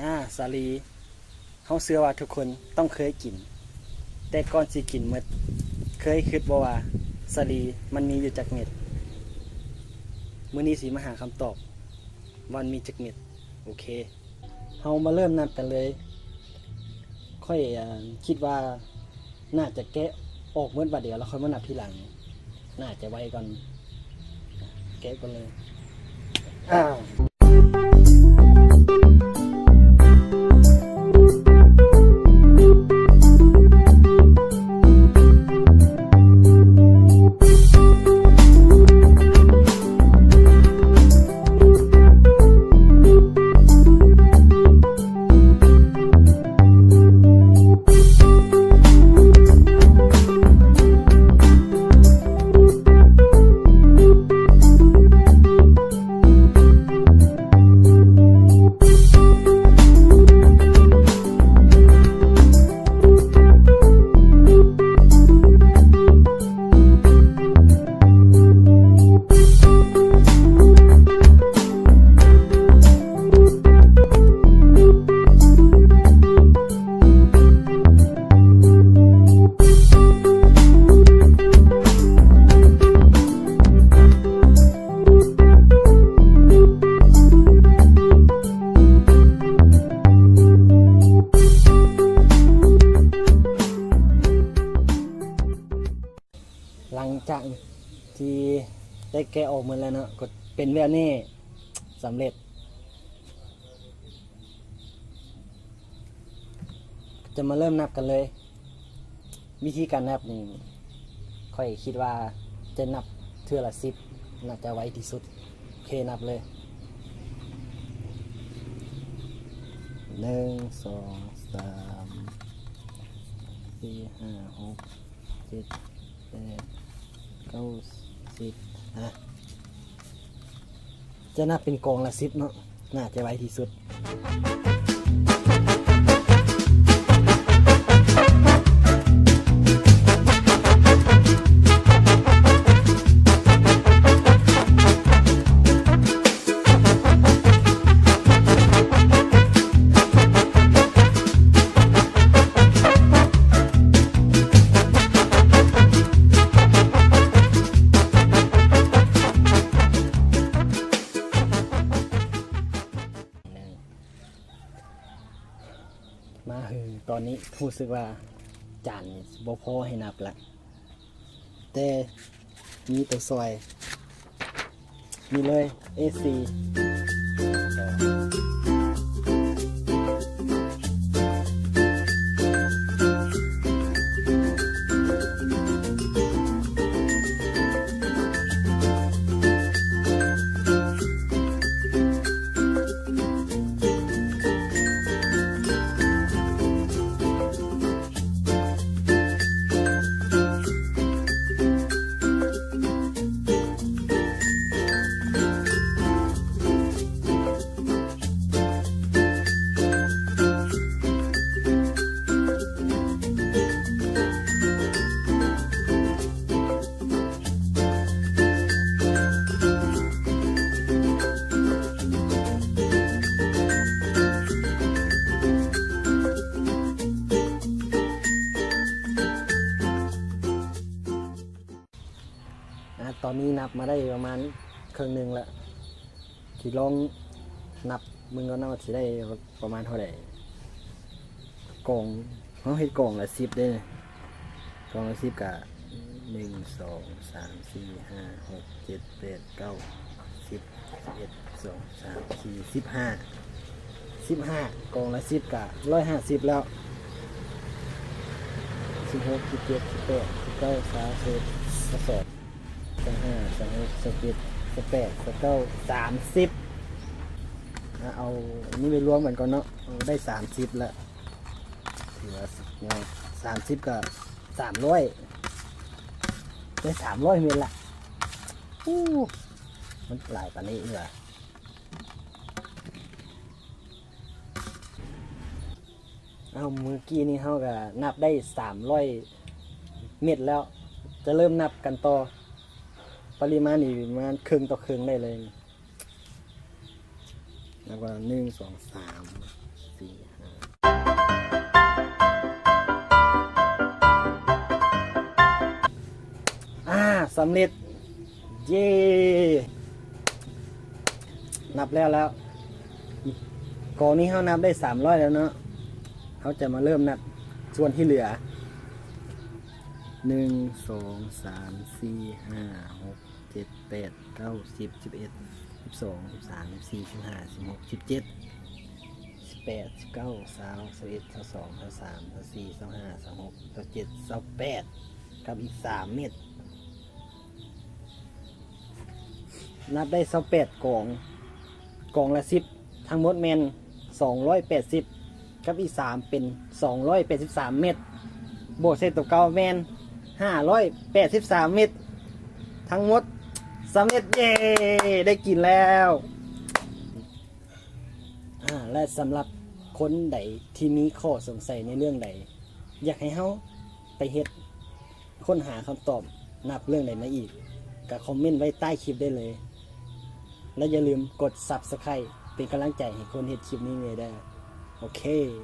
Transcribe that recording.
ອາ ສາລີ ເຮົາເຊື່ອວ່າທຸກຄົນຕ້ອງເຄີຍກິນ, ແຕ່ກ່ອນຊິກິນໝົດ ເຄີຍຄິດບໍ່ວ່າສາລີມັນມີຢູ່ຈັກເມັດ? ມື້ນີ້ຊິມາຫາຄຳຕອບວ່າມັນມີຈັກເມັດ. ໂອເຄ ເຮົາມາເລີ່ມນັບກັນເລີຍ. ຂ້ອຍ ອາ ຄິດວ່າໜ້າຈະແກະອອກໝົດບາດດຽວ ແລ້ວຄ່ອຍມານັບທີຫຼັງ ໜ້າຈະໄວກ່ອນ. ແກະກ່ອນເລີຍ. ອາ ຫຼັງຈາກທີ່ໄດ້ແກະອອກໝົດແລ້ວເນາະ ກໍເປັນແບບນີ້ ສຳເລັດ. ຈະມາເລີ່ມນັບກັນເລີຍ. ວິທີການນັບນີ້ ຂ້ອຍຄິດວ່າຈະນັບເທື່ອລະສິບ ໜ້າຈະໄວທີ່ສຸດ. ໂອເຄ ນັບເລີຍ. ໜຶ່ງ ສອງ ສາມ ສີ່ ຫ້າ ຫົກ ເຈັດ ແປດ ເກົ້າ ສິບ ອາ ຈະນັບເປັນກອງລະສິບເນາະ ໜ້າຈະໄວທີ່ສຸດ. ມາເຮີ ຕອນນີ້ຮູ້ສຶກວ່າຈານນີ້ບໍ່ພໍໃຫ້ນັບລະ ແຕ່ມີໂຕຊ່ອຍ ນີ້ເລີຍ ເອສີ່. ອາ ຕອນນີ້ນັບມາໄດ້ປະມານເຄິ່ງໜຶ່ງລະ ຊິລອງນັບເບິ່ງກ່ອນເນາະ ຊິໄດ້ປະມານເທົ່າໃດ. ກອງ ເຮົາເຮັດກອງລະສິບເດ້ ກອງລະສິບກະ ໜຶ່ງ ສອງ ສາມ ສີ່ ຫ້າ ຫົກ ເຈັດ ແປດ ເກົ້າ ສິບ ສິບເອັດ ສິບສອງ ສິບສາມ ສິບສີ່ ສິບຫ້າ ສິບຫ້າ ກອງລະສິບກະຮ້ອຍຫ້າສິບແລ້ວ ສິບຫົກ ສິບເຈັດ ສິບແປດ ສິບເກົ້າ ຊາວ ຊາວເອັດ ຊາວສອງ ຊາວຫ້າ ຊາວຫົກ ຊາວເຈັດ ຊາວແປດ ຊາວເກົ້າ ສາມສິບ ອາ ເອົານີ້ໄປລວມກັນກ່ອນເນາະ ເອົາໄດ້ສາມສິບລະ ຖືວ່າສຸດຍອດ ສາມສິບກະສາມຮ້ອຍ ໄດ້ສາມຮ້ອຍເມັດລະ ໂອ້ ມັນຫຼາຍປານນີ້ເອີ. ເອົາ ມື້ກີ້ນີ້ເຮົາກະນັບໄດ້ສາມຮ້ອຍເມັດແລ້ວ ຈະເລີ່ມນັບກັນຕໍ່ ປະລິມານນີ້ປະມານເຄິ່ງຕໍ່ເຄິ່ງໄດ້ເລີຍ. ນັບກ່ອນ ໜຶ່ງ ສອງ ສາມ ສີ່ ຫ້າ ອ່າ ສຳເລັດ ເຢ້ ນັບແລ້ວແລ້ວ ກອງນີ້ເຮົານັບໄດ້ສາມຮ້ອຍແລ້ວເນາະ ເຮົາຈະມາເລີ່ມນັບສ່ວນທີ່ເຫຼືອ ໜຶ່ງ ສອງ ສາມ ສີ່ ຫ້າ ຫົກ ເຈັດ ແປດ ເກົ້າ ສິບ ສິບເອັດ ສິບສອງ ສິບສາມ ສິບສີ່ ສິບຫ້າ ສິບຫົກ ສິບເຈັດ ສິບແປດ ສິບເກົ້າ ຊາວ ຊາວເອັດ ຊາວສອງ ຊາວສາມ ຊາວສີ່ ຊາວຫ້າ ຊາວຫົກ ຊາວເຈັດ ຊາວແປດ ກັບອີກສາມເມັດ ນັບໄດ້ຊາວແປດກອງ ກອງລະສິບ ທັງໝົດແມ່ນສອງຮ້ອຍແປດສິບ ກັບອີກສາມເປັນສອງຮ້ອຍແປດສິບສາມເມັດ ບວກໃສ່ຕົວເກົ່າແມ່ນຫ້າຮ້ອຍແປດສິບສາມເມັດ ທັງໝົດສຳເລັດ ເຢ້ ໄດ້ກິນແລ້ວ. ອາ ແລະ ສຳລັບຄົນໃດທີ່ມີຂໍ້ສົງໄສໃນເລື່ອງໃດ ຢາກໃຫ້ເຮົາໄປເຮັດ ຄົ້ນຫາຄຳຕອບນັບເລື່ອງໃດມາອີກ ກະຄອມເມັນໄວ້ໃຕ້ຄລິບໄດ້ເລີຍ ແລະ ຢ່າລືມກົດ Subscribe ເປັນກຳລັງໃຈໃຫ້ຄົນເຮັດຄລິບນີ້ແດ່ເດີ. ໂອເຄ.